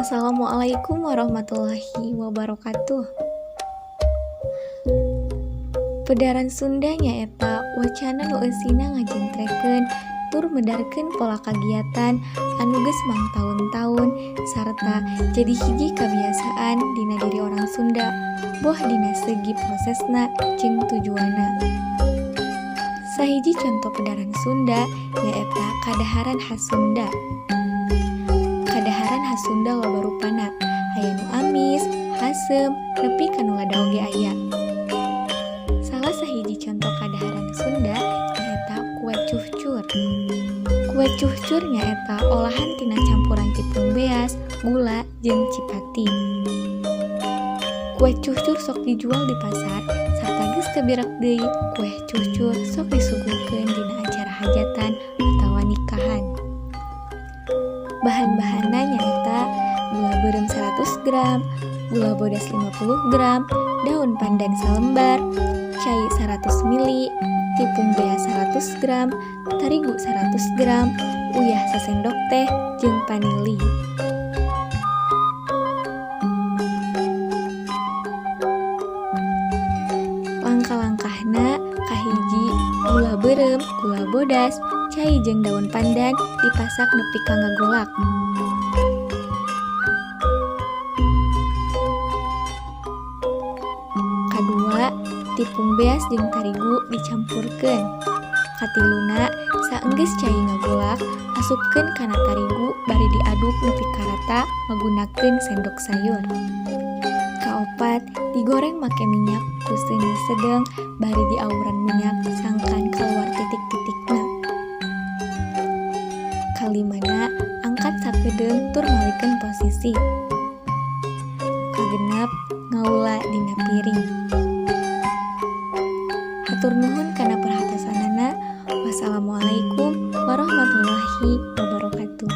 Assalamualaikum warahmatullahi wabarakatuh. Pedaran Sunda nyaeta wacana nu eusina ngajentrekeun tur medarkeun pola kagiatan anu geus mangtaun-taun sarta jadi hiji kabiasaan dina diri orang Sunda boh dina segi prosesna jeung tujuanna. Sahiji conto pedaran Sunda nyaeta kadaharan khas Sunda. Kadaharan khas Sunda loba rupana, aya nu amis, haseum, nepi ka nu lada oge aya. Salah sahiji conto kadaharan Sunda nyaeta kue cucur. Kue cucur nyaeta olahan tina campuran tipung beas, gula, jeung cipati. Kue cucur sok dijual di pasar sarta geus teu birek deui, kue cucur sok disuguhkeun dina acara hajatan atawa nikahan. Bahan-bahanna nyaeta gula beureum 100 gram, gula bodas 50 gram, daun pandan salembar, cai 100 ml, tipung beas 100 gram, tarigu 100 gram, uyah sasendok teh, jeung vanili. Langkah-langkahna kahiji, gula beureum, gula bodas, cai jeung daun pandan dipasak nepi ka ngagolak. Kadua, tipung beas jeung tarigu dicampurkeun. Katiluna, saenggeus cai ngagolak, asupkeun kana tarigu bari diaduk nepi ka rata ngagunakeun sendok sayur. Kaopat, digoreng make minyak ku seuneu sedeng bari diawuran minyak sangkan kaluar titik-titikna. Kalimana, angkat sakedeung tur malikeun posisi. Kagenep, ngaula dina piring. Hatur nuhun kana perhatosanana. Wassalamualaikum warahmatullahi wabarakatuh.